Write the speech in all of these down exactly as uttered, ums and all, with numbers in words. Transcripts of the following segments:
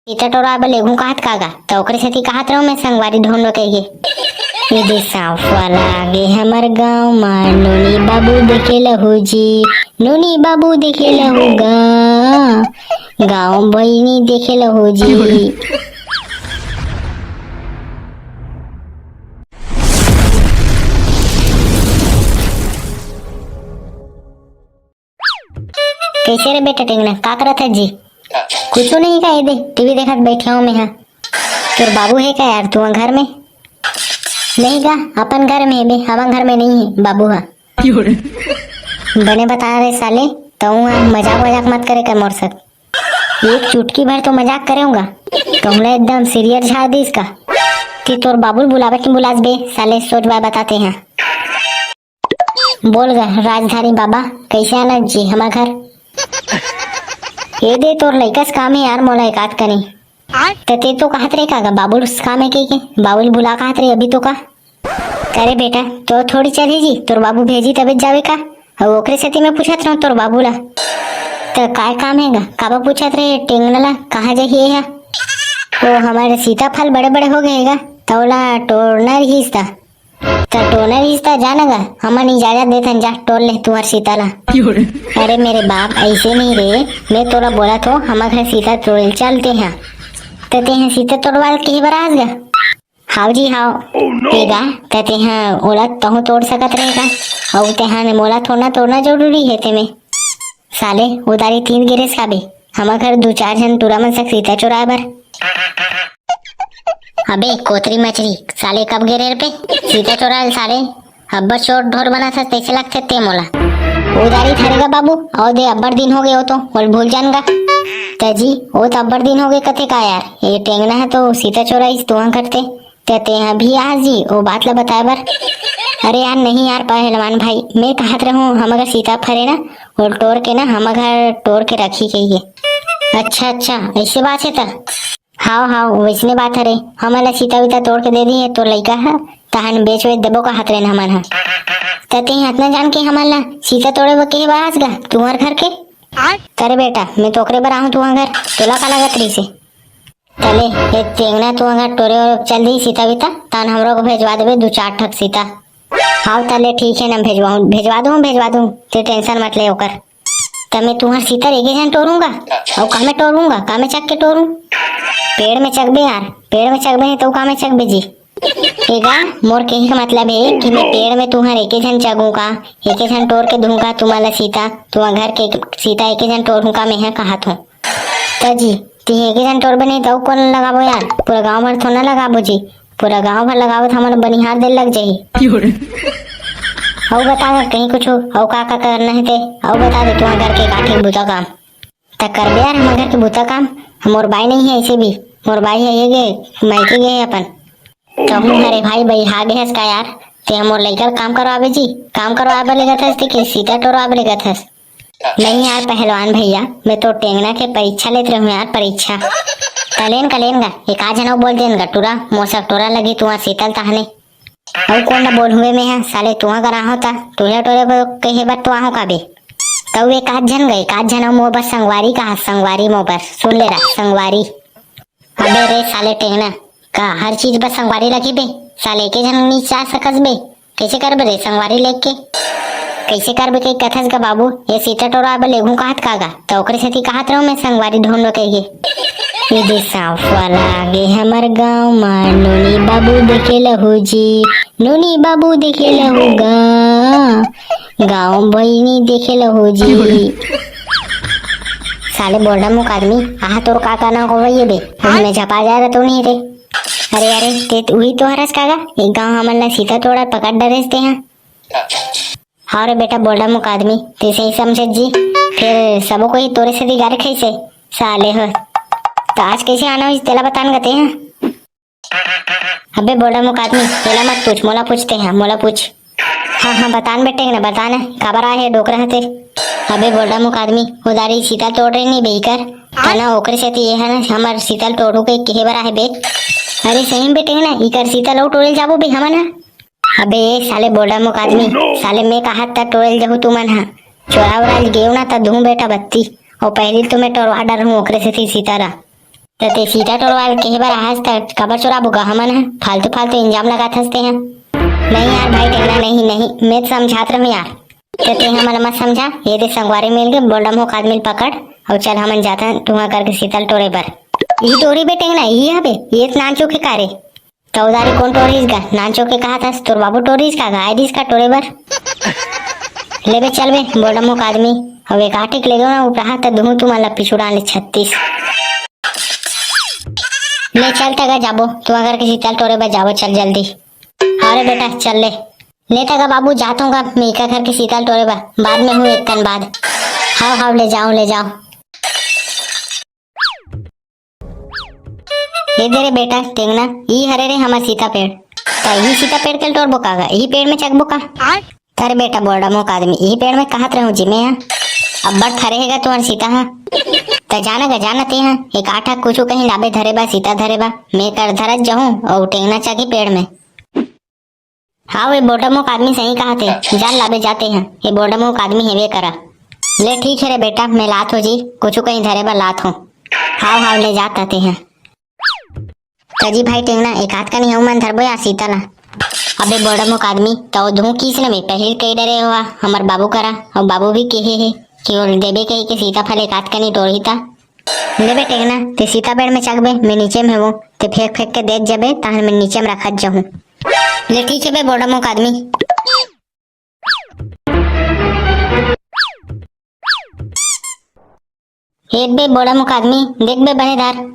सीता टोरा बर लेगहूं कहत का गा, त ओकरे सेती कहत रहूं मैं संगवारी ढूंढो कहिके। ये दे सांप वाला आगे हमर गांव मा, नोनी बाबू देखे लहू जी, नोनी बाबू देखे लहू गा, गांव बहिनी देखे लहू जी। कैसे रे बेटा टेंगना, का करत है जी? कुछू नहीं का, ये दे टीवी देखत बैठे हूँ मैं हा। तोर बाबू है का यार तू घर में? नहीं का, अपन घर में है बे, हमर घर में नहीं है बाबू हा। बने बता रे साले, तहूं हा मजाक वजाक मत करे कर मोर साथ। एक चुटकी भर तो मजाक करेंगा, कहूं ना एकदम सीरियस झाड़ दीस का। कि तोर बाबू ल बुलावे के बुलास बे, साले सोच बाय बताते हैं। बोल गा राजधानी बाबा, कैसे आना जी हमर घर? ए दे तोर लइकस काम है यार, मोला एकात कनी। त ते तो कहत रहे का गा, बाबू ल काम है के, के? बाबू ल बुला कहत रहे अभी तो का? करे बेटा, तो थोड़ी चलही जी, तोर बाबू भेजी तबे जावे का? अउ ओकरे सेती मैं पूछत रहूं तोर बाबू ला। त काय काम है गा? काबर पूछत रहे टेंगना ला, कहाँ जाही ये हा? ओ हमर सीताफल बड़े बड़े हो गए गा, त ओला टोरना रहिस ता। त टोरना रहिस ता, जा ना गा, हमन इजाजत देथन, जा टोर ले तुहर सीता ला। अरे मेरे बाप, ऐसे नहीं रे, मैं तोला बोलत हों, हमर घर सीता तोड़े चलते हैं। त तेहा सीता तोड़वा ल कहे बर आस गा? हाव जी हाव। ए गा, त तेहा ओला तहूं तोड़ सकत रहे का? अउ तेहा ने मोला थोड़ना तोड़ना जरूरी है तेमे। साले, उदारी तीन गिरेस का बे? हमर घर दू चार झन टूरा मन सक सीता चोराए बर। अबे कोतरी मछरी, साले कब गे रहे रे बे सीता चोराए ल साले? अब्बड़ चोर ढोर बनत हस, तइसे लगथे ते मोला। उदारी थरेगा बाबू, अउ दे अब्बड़ दिन हो गए हो तो, ओल भूल जान गा। त जी, ओ त अब्बड़ दिन हो गए कथे का यार, ये टेंगना है तो सीता चोराइस तुहा करते। त तेहा भी आस जी, ओ बात ला बताए बर। अरे यार, नहीं यार पहलवान भाई, मैं कहत रहूं, हमर सीता फरे ना, ओल टोर के ना, हमर घर टोर के रखी कहिए। अच्छा, अच्छा, ऐसे बात है त? हाव, हाव, वैसने बात हरे। हमन ला सीता-वीता तोड़ के दे दिहे तोर लइका ह, तहन बेच-वेच देबो कहत रेन हमन ह। त तें अतना जान के हमन ला सीता तोड़े बर केहे बर आस गा, तुंहर घर के? करे बेटा, मैं तो ओकरे बर आहूं तुंहर घर, तोला का लागत रहिसे? तले, ए तेंगना तुंहर घर टोरे ओरे चल दिही सीता-वीता, तहन हमरो को भेजवा देबे दू चार ठक सीता। हाव, तले ठीक है ना, भेजवाऊं, भेजवा दूं, भेजवा दूं, ते tension मत ले ओकर। त मैं तुंहर सीता ल एके झन टोरूंगा, अउ कामे टोरूंगा, कामे चघ के टोरूं? पेड़ में चघबे यार, पेड़ में चघबे नहीं तो कामे चघबे जी। ए गा, मोर कहे के मतलब है कि मैं पेड़ में तुंहर एके झन चघूं का, एके झन टोर के दूं का तुमन ला सीता, तुंहर घर के सीता एके झन टोरूं का मैं ह कहत हों। त जी, तिही एके झन टोरबे नहीं त अउ कोन लगाबो यार, पूरा गांव भर थोड़ा ना लगाबो जी। पूरा गांव भर लगावत हमन बनिहार दे लग जाही। अउ बता दे कहीं कुछ, अउ का का करना है ते, अउ बता दे तुंहर घर के काठी बुता काम। त करबे यार हमर घर के बुता काम, मोर बाई नहीं है ऐसे भी, मोर बाई है ये गे, मायके गे है अपन। कहूं हरे भाई, बइहा गे हस का यार, ते मोर लइका ल काम करवाबे जी, काम करवाबे लेगत हस ते के सीता टोरवाबे लेगत हस? नहीं यार पहलवान भैया, मैं तो टेंगना के परीक्षा लेत रहूं यार, परीक्षा। तलेन कलेन गा, एक आध झन अउ बोल देन गा, टूरा, मोसक टोरा लगी तुंहर सीता ल तहने। अउ कोन ला बोलहूं बे मैं ह, साले तुंहर करा हो ता, तुंहर टोरे बर कहे बर तो आहूं का बे। तउ एक आध झन गा, एक आध झन अउ मोर बर संगवारी कहा, संगवारी मोर बर, सुन ले रहा, संगवारी। अबे रे साले टेंगना, का हर चीज बर संगवारी लगही बे? साले एके झन नी जा सकस बे? कइसे करबे रे संगवारी लेके? कइसे करबे कहि कथस गा बाबू? ये सीता टोरा बर लेगहूं कहत का गा? त ओकरे सेती कहत रहूं मैं संगवारी ढूंढो कहिके। ये दे सांप वाला आगे हमर गांव मा, नोनी बाबू देखे लहू जी, नोनी बाबू देखे लहू गा, गांव बहिनी देखे लहू जी। साले बोल्डा मुख आदमी, आहा तोर का करना को ये बे? हमने झपा जाए तो नहीं रे। अरे, अरे, ते त उही तो हरस का गा? एक गांव हमन ला सीता तोड़ा पकड़ डरेस ते हा। हाँ रे बेटा, बोल्डा मुख आदमी, ते सही समझे जी। फिर सबो कोई तोरे से गारे खाइसे, साले हो। त आज कइसे आना होइस, तेला बतान गा ते हा। अबे बोल्डा मुख आदमी, तेला मत पूछ, मोला पूछते हैं, मोला पूछ। हाँ, हाँ, बतान बेटे ना, बतान है, काबर आए है डोकरा हते। अबे बोल्डा मुख आदमी, उदारी सीता तोड़ रहे नहीं बेकर, तना ओकरे सेती ये है ना, हमर सीता ल टोड़ू के केहे बर आहे बे। अरे सही में बेटे ना, इकर सीता ल टोड़े जाबो बे हमन हा। अबे ए साले बोल्डा मुख आदमी, साले मैं कहा त टोड़े जाहू तुमन हा। चोरा उरा गेव ना त धूं बेटा बत्ती, और पहली तो मैं टोरवा डर हूँ ओकरे सेती सीता रा। त ते सीता टोरवाल कहे बर आहस त काबर चोराबो गा हमन ह? फालतू फालतू इल्जाम लगात हस ते ह। नहीं यार भाई टेंगना, नहीं, नहीं, मैं तो समझात रहूं यार। त ते हमन मत समझा, ये दे संगवारी मिल के बोलडम हो आदमी ल पकड़, अउ चल हमन जाथन तुहा करके सीता ल टोरे बर। इही टोरी बे टेंगना, इही हबे, ये तो नानचो के कारे। त उधारी कोन टोरिस गा? नानचो के कहा थस, तोर बाबू टोरिस का, गाय दिस का टोरे बर? ले बे, चल बे, बोलडम हो आदमी। अब एक आटिक ले दो ना, उपराहा त दुहू तुमन ला पिछुड़ान ले छत्तीस। ले चल तगा जाबो, तुहा घर के सीता ल टोरे बर जाबो, चल जल्दी। अरे बेटा, चल ले। ले तगा बाबू, जात हूँ गा, मैं इका घर के सीता ल टोरे बर, बाद में हूँ एक कन बाद। हाव, हाव, ले जाओ, ले जाओ। ए दे रे बेटा टेंगना, ई हरे रे हमर सीता पेड़। त इही सीता पेड़ के ल टोरबो का गा? इही पेड़ में चघबो का? आय। अरे बेटा बोलडम हो आदमी, इही पेड़ में कहत रहूं जी मैं ह। अब्बड़ फरे हे गा तुहर सीता ह। त जाना गा, जाना ते ह, एक आठा कुछु कहीं लाबे धरे बा, सीता धरे बा, मैं कर धरत जाहूं अउ टेंगना चघी पेड़ में। हाव, ए बोलडम हो आदमी सही कहा थे, जान लाबे जाते ह, ए बोलडम हो आदमी हेवे करा। ले ठीक हे रे बेटा, मैं लात हो जी, कुछु कहीं धरे बर लात हो। हाव, हाव, ले जात आते ह। त जी भाई टेंगना, एक आध कनी अउ मन धरबो यार सीता ला। अबे बोलडम हो आदमी, त ओ दुहू किस न बे, पहिली कही डरे हो हमर बाबू करा, अउ बाबू भी कहे हे कि ओ देबे कही के सीता फल एक आध कनी टोरही ता। ले बे टेंगना, ते सीता पेड़ में चघ बे, मैं नीचे में हवो, ते फेंक फेंक के देत जबे, तहन मैं नीचे में रखत जाहूं। ले ठीक हे बे बोलडम हो आदमी। हेत बे बोलडम हो आदमी, देख बे बने धर।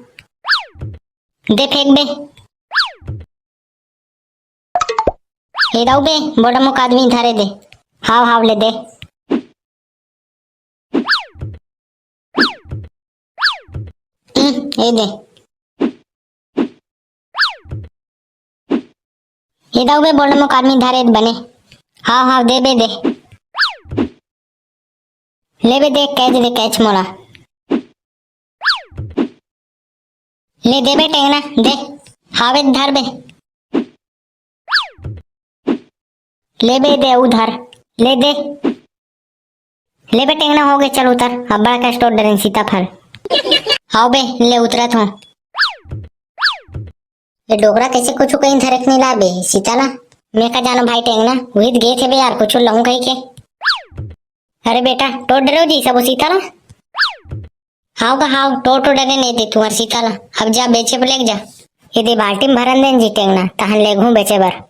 दे फेंक बे। हे दाऊ बे, बोलडम हो आदमी धरे दे। हाव, हाव, ले दे। हम्म, ए दे। ए दाऊ बे, बोलडम हो आदमी धरे दे बने। हाव, हाव, दे बे, दे। ले बे, दे, कैच दे, कैच मोला। ले दे बे टेंगना, दे। हावे धर बे। ले बे, दे, उधर। ले दे। ले बे टेंगना, हो गे, चल उतर। अब्बड़ कस टोर डरेन सीता फल। हाव बे, ले उतरत हो। ये डोकरा कैसे कुछु कहीं धरक नहीं ला बे सीता ला? मैं का जानो भाई टेंगना, उहित गे थे बे यार, कुछु लहूं कही के। अरे बेटा, टोर डरेव जी सबो सीता ला? हाव का हाव, टोर टोर डरे नहीं दे तुहर सीता ला। अब जा बेचे बर लेग जा। ये दे बाल्टी में भरन देन जी टेंगना, तहन लेगहूं बेचे बर।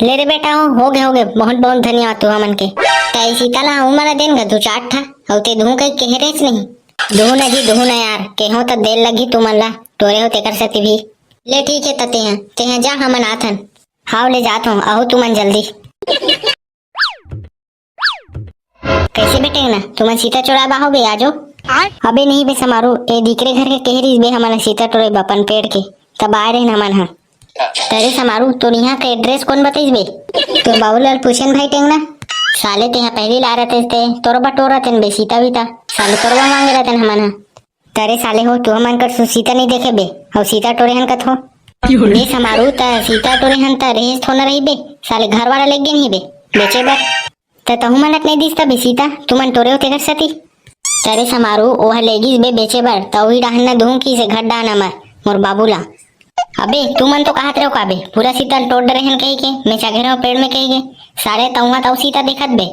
ले रे बेटा हो, हो गे, हो गे, बहुत बहुत धन्यवाद तुहा मन के। तई सीता ला हमन ला देन गा दू चार ठा, अउ ते दुहू कही कहे रेस नहीं। दुहू ना जी, दुहू ना यार, केहो त देर लगही तुमन ला, टोरे हो तेकर सेती भी। ले ठीक हे त तेहा, तेहा जा हमन आथन। हाव ले जात हो, आहू तुमन जल्दी। कैसे बे टेंगना, तुमन सीता चोराय बर आहो बे, आजो? अबे नहीं बे समारू, ए दिकरे घर के कहे रहिस बे हमन ला सीता टोरे बर अपन पेड़ के, तब आय रहेन हमन ह। तरे समारू, तोर इहाँ के एड्रेस कोन बताइस बे? तोर बाबूलाल पूछेन भाई टेंगना। साले तेहा पहिली ला रहतेस ते, तोर बर टोर रहतेन बे सीता बीता। साले तोर बर मांगे रहतेन हमन ह। तरे साले हो, तुहमन कर सु सीता नहीं देखे बे, अउ सीता टोरे हन कथो। बे समारू, त सीता टोरे हन त रेहेस थोना रही बे, साले घर वाला लेग गेन ही बे, बेचे बर। त तहू मन अतने दिस त बे सीता, तुमन टोरे हो तेकर सेती। तरे समारू, ओह लेगिस बे बेचे बर, त ओही डाहन न दुहूं किसे घर डाहन अमर, मोर बाबू ला। अबे, तुमन तो कहत रहो का बे, पूरा सीता ल टोर डरे हन कही के, मैं चघे रहो पेड़ में कही के, साले तउहा तउ सीता देखत बे।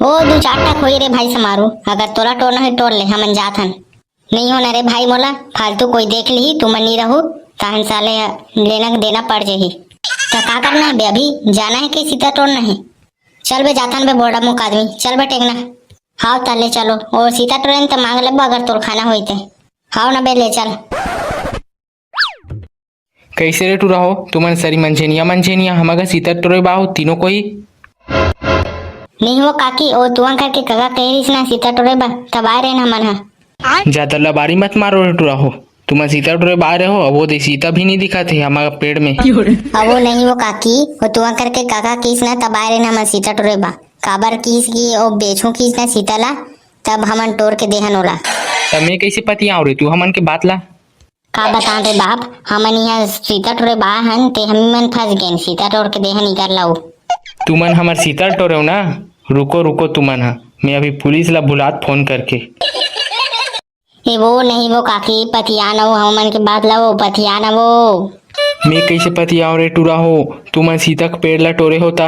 ओ, दू चार ठा खोई रे भाई समारू, अगर तोला टोरना हे टोर ले, हमन जात हन। नहीं हो ना रे भाई मोला, फालतू कोई देख लिही, तुमन नहीं रहू, तहन साले लेना देना पड़ जही। त का करना है बे अभी? जाना है कि सीता टोरना है? चल बे जाथन बे बोड़ा मुख आदमी, चल बे टेंगना। हाव त ले चलो, और सीता टोरेन त मांग लेबो अगर तोर खाना होई ते। हाव ना बे ले चल। कैसे रे टूरा हो, तुमन सरी मंझेनिया मंझेनिया हमर घर सीता टोरे बर आहो तीनों कोई? नहीं हो काकी, ओ तुमन घर के कका कहे रहिस ना सीता टोरे बर, तब आए रहेन हमन ह। ज्यादा लबारी मत मारो रे टूरा हो, तुमन सीता टोरे बर आए रहे हो, अब वो दे सीता भी नहीं दिखत हे हमर पेड़ में। अब वो नहीं हो काकी, ओ तुमन घर के कका किस ना तब आए रहेन हमन सीता टोरे बर। काबर किस की ओ बेचू किस ना सीता ला, तब हमन टोर के देहन ओला। त मैं कैसे पतियाव रे तू हमन के बात ला? का बतान रे बाप, हमन इहाँ सीता टोरे बर आए हन, ते हमी मन फंस गेन, सीता टोर के देहन इकर लाऊ। तुमन हमर सीता टोरेव ना, रुको रुको तुमन ह, मैं अभी पुलिस ला बुलात फोन करके। ए वो नहीं वो काकी, पतिया न वो, हमन के बात ला वो, पतिया न वो। मैं कैसे पतियाव रे टूरा हो, तुमन सीता के पेड़ ला टोरे होता।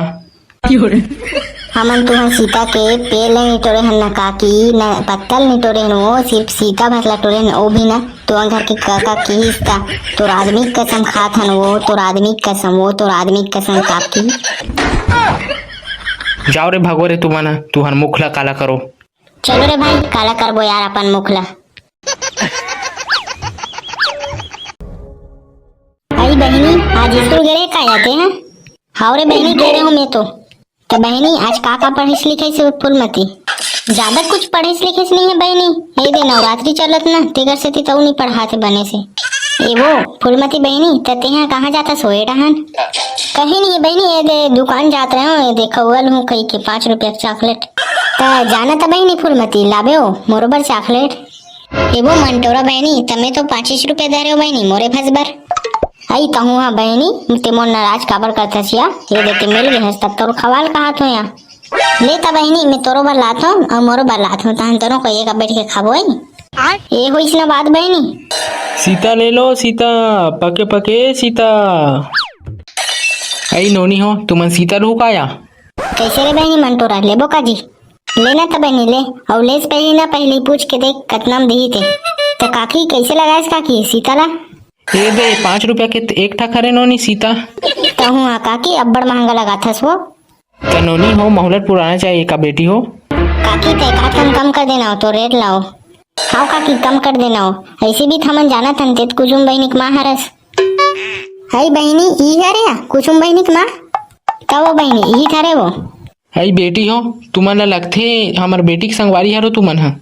हमन तुहर सीता के पेड़ ले नहीं टोरे हन न काकी, न पत्तल नहीं टोरे हन, वो सिर्फ सीता भर ला टोरे हन, वो भी न तुहर घर के काका किहिस ता। तोर आदमी के कसम खात हन वो, तोर आदमी के कसम, वो तोर आदमी के कसम काकी। जाओ रे, भागो रे तुमन, तुहर मुख ला काला करो। चलो रे भाई, काला करबो यार अपन मुख ला। अई बहिनी, आज स्कूल गे रहे का या ते, हाँ? हाव रे बहिनी, गे रहे हूँ मैं तो। त बहिनी, आज का का पढ़िस लिखिस फूलमती? ज्यादा कुछ पढ़िस लिखिस नहीं है बहिनी। ए दे नवरात्रि चलत ना, तेकर सेती तऊ नहीं पढ़ाते बने से। ए वो फूलमती बहिनी, त तेहा कहाँ जाता सोए डहन? कहीं नहीं बहिनी, ए दे दुकान जात रहे हो, ए दे खउल हूँ कही के पाँच रुपया के चॉकलेट। त जाना त बहिनी फूलमती, लाबे हो मोरो बर चॉकलेट। ए वो मंटोरा बहिनी, तमे तो पाँचिस रुपया दे रहे हो बहिनी, मोरे भस बर। अई तहूँ हा बहिनी, ते मोर नाराज काबर करथस या? ये देखे मिल गए हस तब तोर खवाल कहात हो या। ले त बहिनी, मैं तोरो बर लात हूँ अउ मोरो बर लात हूँ, तहन दोनों को एक बैठ के खाबो। ए होइस ना बात बहिनी। सीता ले लो सीता, पके पके सीता। अई नोनी हो, तुमन सीता लुहू का या? कैसे रे बहिनी मंटोरा, लेबो का जी? लेना त बहिनी ले, अउ लेस पहली ना पहली पूछ के देख कतना में दिही ते। त काकी कैसे लगायस काकी सीता ला? ए दे, पाँच रुपया के त एक ठा खरे नोनी सीता। तहूँ हा काकी अब्बड़ महंगा लगाथस वो। त नोनी हो, महुलत पुराना चाहिए का बेटी हो? काकी ते एक आध कन कम कर देना हो तो रेट लाओ। हाव काकी कम कर देना हो, ऐसे भी त हमन जानत हन ते त कुसुम बहिनी के माँ हरस। हई बहिनी, ई हरे या कुसुम बहिनी के माँ? त वो बहिनी, ई हरे वो। अई बेटी हो, तुमन ला लगथे हमर बेटी के संगवारी हरो तुमन ह।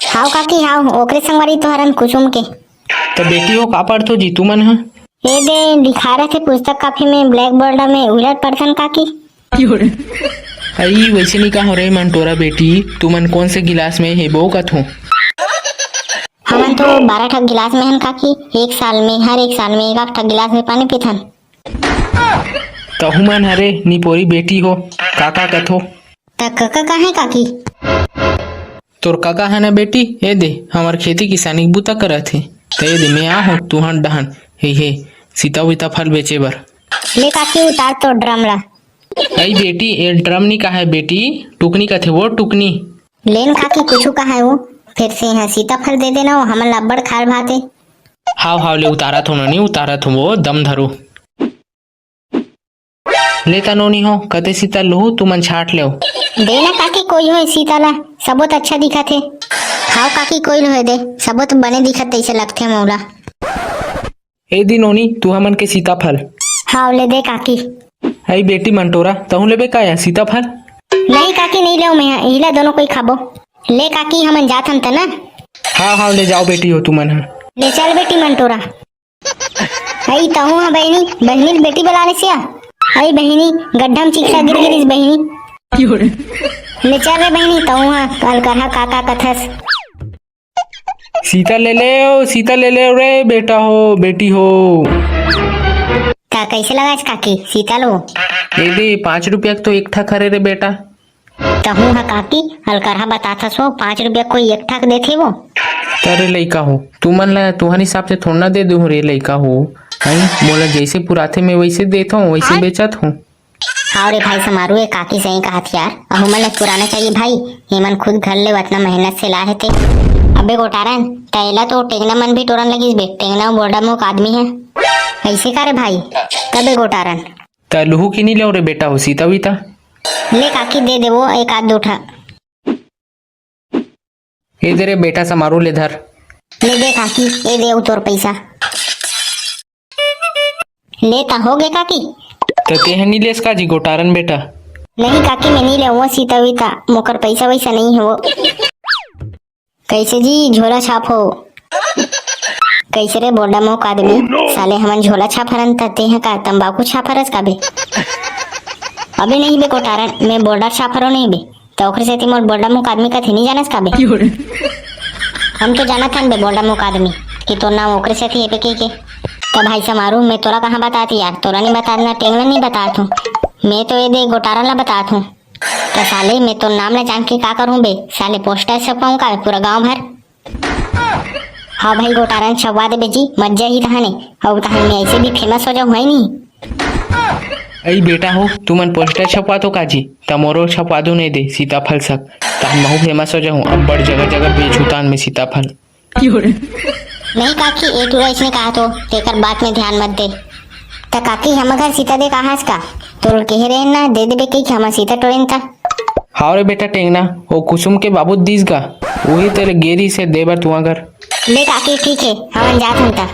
हाव काकी, हाव, ओकरे संगवारी तो हरन कुसुम के। त बेटी हो, का पढ़थो जी तुमन ह? ए दे, लिखा रहथे पुस्तक कॉपी में, blackboard में, उही ला पढ़थन काकी। अई वैसे नहीं कहो रे मंटोरा बेटी, तुमन कौन से गिलास में हेबो कथो? हमन तो बारह ठक गिलास में हन काकी, एक साल में, हर एक साल में एक आध ठक गिलास में पानी पीथन। तहू मन हरे निपोरी बेटी हो, काका कथो। त कका काहे काकी? तोर कका है ना बेटी, ए दे, हमर खेती किसानी के बूता करत हे। त ए दे, मैं आ हो तुहर डहन, हे हे, सीता उता फल बेचे बर। ले काकी, उतार तो ड्रम ला। अई बेटी, ए ड्रम नी कहे बेटी, टुकनी कथे वो, टुकनी। लेन काकी, कुछु कहे वो, फिर से यहाँ सीता फल दे देना, वो हमन ला अब्बड़ खाल भाते। हाव हाव, ले उतारत हो नोनी, उतारत हो वो, दम धरो। ले त नोनी हो, कते सीता लुहू, तुमन छाट लेव। दे ना काकी, कोई होय सीता ला, सबोत अच्छा दिखत हे। हाव काकी, कोई होय दे, सबोत बने दिखत तैसे लगथे मोला। ए दे नोनी, तू हमन के सीता फल। हाव ले दे काकी। अई बेटी मंटोरा, तहूँ लेबे का या सीता फल? नहीं काकी, नहीं लेव मैं, इला दोनों कोई खाबो। ले काकी, हमन जात हन त ना। हाव हाव, ले जाओ बेटी हो तुमन ह। ले चल बेटी मंटोरा। अई तहूँ हा बहिनी, बहिनी ल बेटी बला लेस या। अई बहिनी, गड्ढा म चिक्सा गिर गिरिस बहिनी। ले चल रे बहिनी, तहूँ हा अलकरहा का का कथस। सीता ले ले ओ, सीता ले ले रे बेटा हो, बेटी हो। त कैसे लगायस काकी सीता लो? ए दे, पाँच रुपया के तो एक ठा खरे रे बेटा। तहूँ हा काकी, अलकरहा बताथस वो, पाँच रुपया कोई एक ठा के देथे वो। अरे लइका हो, तुमन ला तुहर हिसाब से थोड़ा ना दे दूँ रे लइका हो। हैं? मोला जैसे पुराथे मैं वैसे देथों, वैसे बेचत हूँ। हाव रे भाई समारू, ए काकी सही कहत यार, अहू मन ला पुराना चाहिए भाई, एमन खुद घर ले अतना मेहनत से लाए हे ते। अबे गोटारन, त एला तो टेंगना मन भी टोरन लगिस बे, टेंगना बोल्डा मुख आदमी हे। ऐसे का रे भाई? तबे गोटारन। त लुहू कि नी लेव रे बेटा हो सीता वीता? ले काकी दे देवो एक आध दो ठा। ए दे रे बेटा समारू ले धर। ले दे काकी, ए दे तोर पैसा। ले त हो गे काकी। त तेह नी लेस का जी गोटारन बेटा? नहीं काकी, मैं नी लेवो सीता वीता, मोकर पैसा वैसा नहीं हे वो। कैसे जी झोला छाप हो? कैसे रे बोल्डा मुख आदमी, साले हमन झोला छाप हरन त तेह का तंबाकू छाप हरस का बे? अबे नहीं बे कोटारन, मैं बोल्डा छाप हरो नहीं बे। त ओकरे सेती मोर बोल्डा मुख आदमी कथे नहीं जानस का बे? हम तो जानत हन बे बोल्डा मुख आदमी कि तोर नाम ओकरे सेती हे बे कहि के। त भाई समारू, मैं तोला कहाँ बतात यार, तोला नहीं बतात ना टेंगना नहीं बतात हूँ। मैं तो ए दे गोटारन ला बतात हूँ। त साले, मैं तोर नाम ला जान के का करूँ बे? साले पोस्टर छपवाऊँ का पूरा गाँव भर? हाँ भाई, गोटारन छपवा देबे जी, मजा ही तहाने। अउ तहाने ऐसे भी फेमस हो जाऊँ, है नी? अई बेटा हो, तुमन पोस्टर छपवा तो काजी, त मोरो छपवा दू नहीं दे सीताफल सक, तहान महू फेमस हो जाऊँ। अब्बड़ जगह जगह बेचहूँ तान में सीताफल। नहीं काकी, ए टूरा इसने कहा तो, तेकर बात में ध्यान मत दे। त काकी, हम घर सीता दे कहास का? तोर कहे रहे ना, दे देबे कही कि हम सीता टोरेन ता। हाव रे बेटा टेंगना, ओ कुसुम के बाबू दीस गा, वही तेरे गेरी से देबर तुआ घर। ले काकी, ठीक है, हमन जात हन ता।